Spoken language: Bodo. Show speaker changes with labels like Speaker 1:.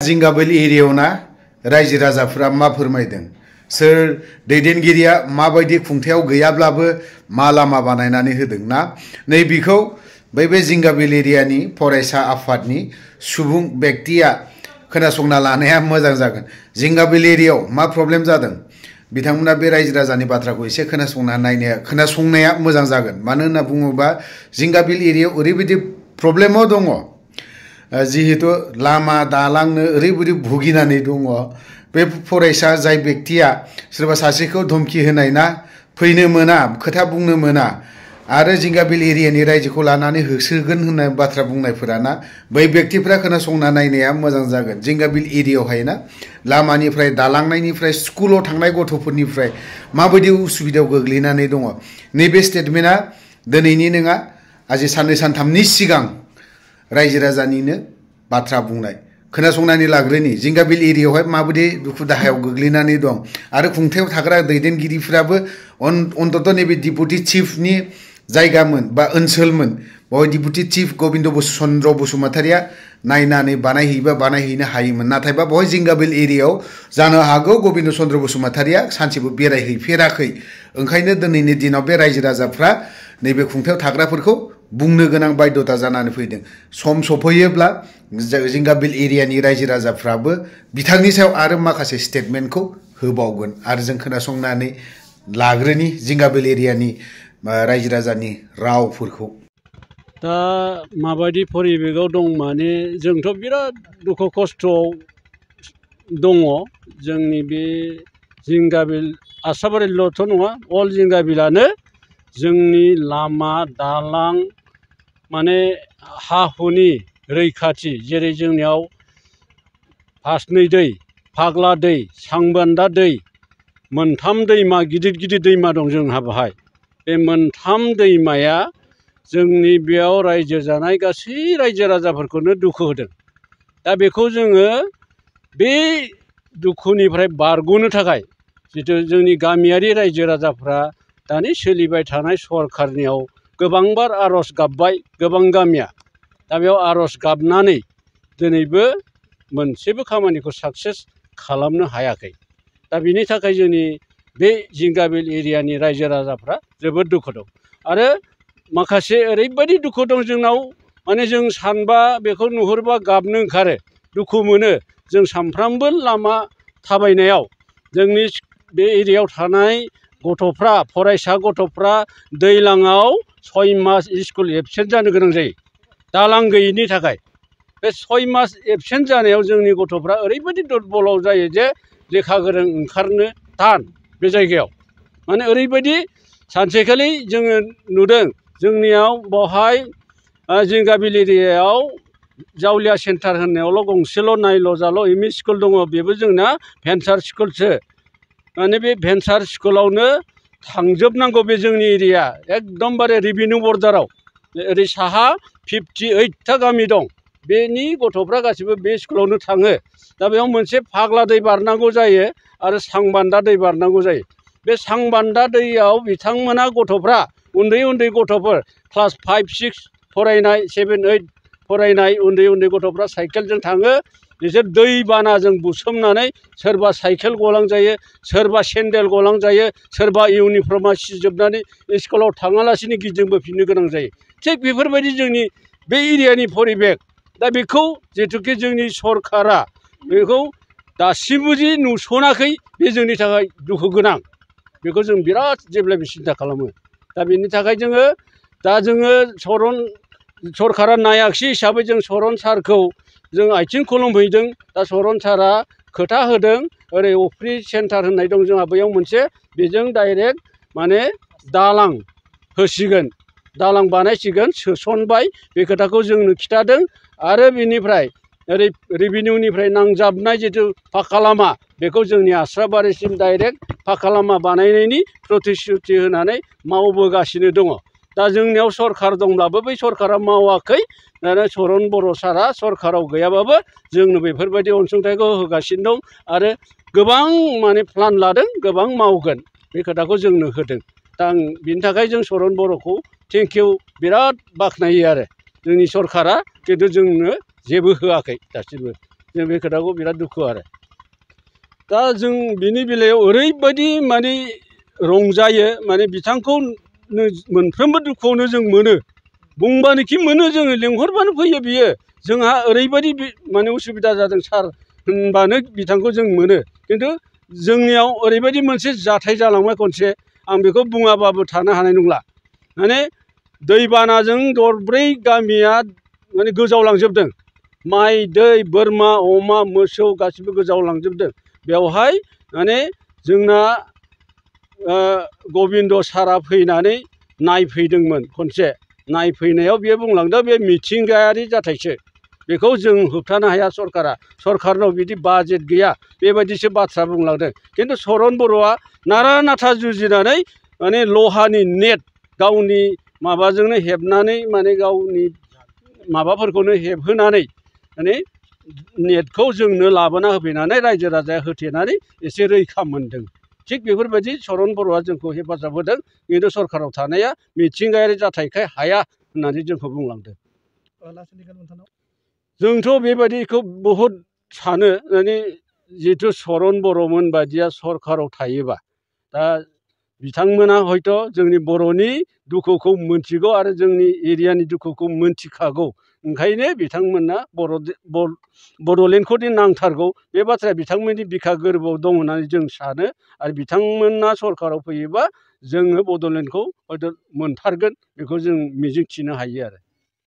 Speaker 1: जिंगाबेल एरियायाव ना रायजो राजाफोरा मा फोरमायदों सोर दैदेनगिरिया माबायदि खुंथायाव गैयाब्लाबो मा लामा बानायनानै होदों ना नैबेखौ बे जिंगाबेल एरियानि फरायसा आफादनि सुबुं व्यक्तिया खोनासंना लानाया मोजां जागोन। जिंगाबेल एरियायाव मा प्रब्लेम जादों बिथांमोना बे रायजो राजानि बाथ्राखौ एसे खोनासंनाया मोजां जागोन। मानो होनना बुङोबा जिंगाबेल एरियायाव ओरैबायदि प्रब्लेमाव दङ जिहेतु लामा दालांनो ओरैबायदि भुगिनानै दङ बे फरायसा जाय व्यक्तिया सोरबा सासेखौ धमकी होनाय ना फैनो मोना खोथा बुंनो मोना आरो जिंगाबेल एरियानि रायजोखौ लानानै होसोगोन होननाय बाथ्रा बुंनायफोरा ना बै व्यक्तिफ्रा खोनासंना नायनाया मोजां जागोन। जिंगाबेल एरियायावहाय ना लामानिफ्राय दालांनायनिफ्राय स्कुलाव थांनाय गथ'फोरनिफ्राय माबायदि उसुबिदायाव गोग्लैनानै दङ नैबे स्टेटमेन्टआ दिनैनि नङा आजि साननै सानथामनि सिगां रायजो राजानिनो बाथ्रा बुंनाय खोनासंनानै लाग्रोनि जिंगाबेल एरियायावहाय माबायदि दुखु दाहायाव गोग्लैनानै दं आरो खुंथायाव थाग्रा दैदेनगिरिफोराबो अन्तत नैबे डिपुटि चिफनि जायगामोन बा ओनसोलमोन बेवहाय डिपुटि चिफ गबिन्द चन्द्र बसुमतारिया नायनानै बानायहैनो हायोमोन नाथायबा बेवहाय जिंगाबेल एरियायाव जानो हागौ गबिन्द चन्द्र बसुमतारिया सानसेबो बेरायहैफेराखै ओंखायनो दिनैनि दिनाव बे रायजो राजाफ्रा नैबे खुंथायाव थाग्राफोरखौ बुंनो गोनां बाध्यता जानानै फैदों। सम सफैयोब्ला जिंगाबेल एरियानि रायजो राजाफ्राबो बिथांनि सायाव आरो माखासे स्टेटमेन्टखौ होबावगोन आरो जों खोनासंनानै लाग्रोनि जिंगाबेल एरियानि रायजो राजानि रावफोरखौ।
Speaker 2: दा माबायदि परिबेकआव दं माने जोंथ' बिराद दुखु खस्थ'आव दङ जोंनि बे जिंगाबेल आसाबारिल'थ' नङा अल जिंगाबेलानो जोंनि लामा दालां माने हा हुनि रैखाथि जेरै जोंनियाव फासनै दै फाग्ला दै सांबान्दा दै मोनथाम दैमा गिदिर दैमा दं जोंहा बेहाय बे मोनथाम दैमाया जोंनि बेयाव रायजो जानाय गासै रायजो राजाफोरखौनो दुखु होदों। दा बेखौ जोङो बे दुखुनिफ्राय बारग'नो थाखाय जितु जोंनि गामियारि रायजो राजाफ्रा दानि सोलिबाय थानाय सरखारनियाव गोबांबार आर'ज गाबबाय गोबां गामिया दा बेयाव आर'ज गाबनानै दिनैबो मोनसेबो खामानिखौ साक्सेस खालामनो हायाखै। दा बिनि थाखाय जोंनि बे जिंगाबेल एरियानि रायजो राजाफ्रा जोबोद दुखु दं आरो माखासे ओरैबायदि दुखु दं जोंनाव माने जों सानबा बेखौ नुहुरबा गाबनो ओंखारो दुखु मोनो। जों सानफ्रामबो लामा थाबायनायाव जोंनि बे एरियायाव थानाय गथ'फ्रा फरायसा गथ'फ्रा दैज्लाङाव 6 मास स्कुल एबसेन्ट जानो गोनां जायो दालां गैयिनि थाखाय। बे 6 मास एबसेन्ट जानायाव जोंनि गथ'फ्रा ओरैबायदि दुरबलाव जायो जे लेखा गोरों ओंखारनो थान बे जायगायाव माने ओरैबायदि सानसेखालि जोङो नुदों जोंनियाव बेवहाय जिंगाबेल एरियायाव जावलिया सेन्टार होननायावल' गंसेल' नायल' जाल' एमइ स्कुल दङ बेबो जोंना भेन्सार स्कुलसो माने बे भेन्सार स्कुलावनो थांजोबनांगौ बे जोंनि एरिया एकदमबारे रेभिनिउ बर्डाराव ओरै साहा 58टा गामि दं बेनि गथ'फ्रा गासिबो बे स्कुलावनो थाङो। दा बेयाव मोनसे फाग्ला दै बारनांगौ जायो आरो सांबान्दा दै बारनांगौ जायो। बे सांबान्दा दैयाव बिथांमोना गथ'फ्रा उन्दै गथ'फोर क्लास 5, 6 फरायनाय 7, 8 फरायनाय उन्दै गथ'फ्रा साइकेलजों थाङो बिसोर दै बानाजों बुसोमनानै सोरबा साइकेल गलांजायो सोरबा सेन्देल गलांजायो सोरबा इउनिफर्मा सिजोबनानै स्कुलाव थाङालासिनो गिदिंबोफिननो गोनां जायो। थिग बेफोरबायदि जोंनि बे एरियानि परिबेक दा बेखौ जिहेथुके जोंनि सरकारा बेखौ दासिमबो जि नुसनाखै बे जोंनि थाखाय दुखु गोनां बेखौ जों बिराद जेब्लायबो सिन्था खालामो। दा बेनि थाखाय जोङो सरकारा नायाखिसै हिसाबै जों चरन सारखौ जों आथिं खुलुमहैदों। दा चरन सारा खोथा होदों ओरै अफ्रि सेन्टार होननाय दं जोंहा बैयाव मोनसे बेजों डाइरेक्ट माने दालां होसिगोन दालां बानायसिगोन सोसनबाय बे खोथाखौ जोंनो खिथादों आरो बेनिफ्राय ओरै रेभिनिउनिफ्राय नांजाबनाय जिथु पाक्का लामा बेखौ जोंनि आस्राबारिसिम डाइरेक्ट पाक्का लामा बानायनायनि प्रतिश्रुति होनानै मावबोगासिनो दङ। दा जोंनियाव सरकार दंब्लाबो बै सरकारा मावाखै दाना चरन बर' सारा सरकाराव गैयाबाबो जोंनो बेफोरबायदि अनसुंथाइखौ होगासिनो दं आरो गोबां माने प्लान लादों गोबां मावगोन बे खोथाखौ जोंनो होदों। दा आं बिनि थाखाय जों चरन बर'खौ थेंकिउ बिराद बाख्नायो आरो जोंनि सरकारा खिन्थु जोंनो जेबो होआखै दासिमबो जों बे खोथाखौ बिराद दुखु आरो दा जों बिनि बेलायाव ओरैबायदि माने रंजायो माने बिथांखौ मोनफ्रोमबो दुखुआवनो जों मोनो बुंबानोखि मोनो जोङो लेंहरबानो फैयो बियो जोंहा ओरैबायदि माने उसुबिदा जादों सार होनबानो बिथांखौ जों मोनो खिन्थु जोंनियाव ओरैबायदि मोनसे जाथाय जालांबाय खनसे आं बेखौ बुङाबाबो थानो हानाय नंला माने दैबानाजों दरब्रै गामिया माने गोजावलांजोबदों माइ दै बोरमा अमा मोसौ गासिबो गोजावलांजोबदों बेवहाय माने जोंना गबिन्द सारा फैनानै नायफैदोंमोन खनसे नायफैनायाव बियो बुंलांदों बे मिथिंगायारि जाथायसो बेखौ जों होबथानो हाया सरकारनाव बिदि बाजेट गैया बेबायदिसो बाथ्रा बुंलांदों खिन्थु चरन बर'आ नारा नाथा जुजिनानै माने लहानि नेट गावनि माबाजोंनो हेबनानै माने गावनि माबाफोरखौनो हेबहोनानै माने नेटखौ जोंनो लाबोना होफैनानै रायजो राजाया होथेनानै एसे रैखा मोनदों थिग बेफोरबायदि चरन बर'आ जोंखौ हेफाजाब होदों खिन्थु सरकाराव थानाया मिथिंगायारि जाथायखाय हाया होननानै जोंखौ बुंलांदों जोंथ' बेबायदिखौ बहुद सानो माने जिथु चरन बर'मोन बायदिया सरकाराव थायोबा दा बिथांमोना हयथ' जोंनि बर'नि दुखुखौ मोनथिगौ आरो जोंनि एरियानि दुखुखौ मोनथिखागौ ओंखायनो बिथांमोना बड'लेण्डखौ दि नांथारगौ बे बाथ्राया बिथांमोननि बिखा गोरबोआव दं होननानै जों सानो आरो बिथांमोना सरकाराव फैयोबा जोङो बड'लेण्डखौ हयथ' मोनथारगोन बेखौ जों मिजिंथिनो हायो आरो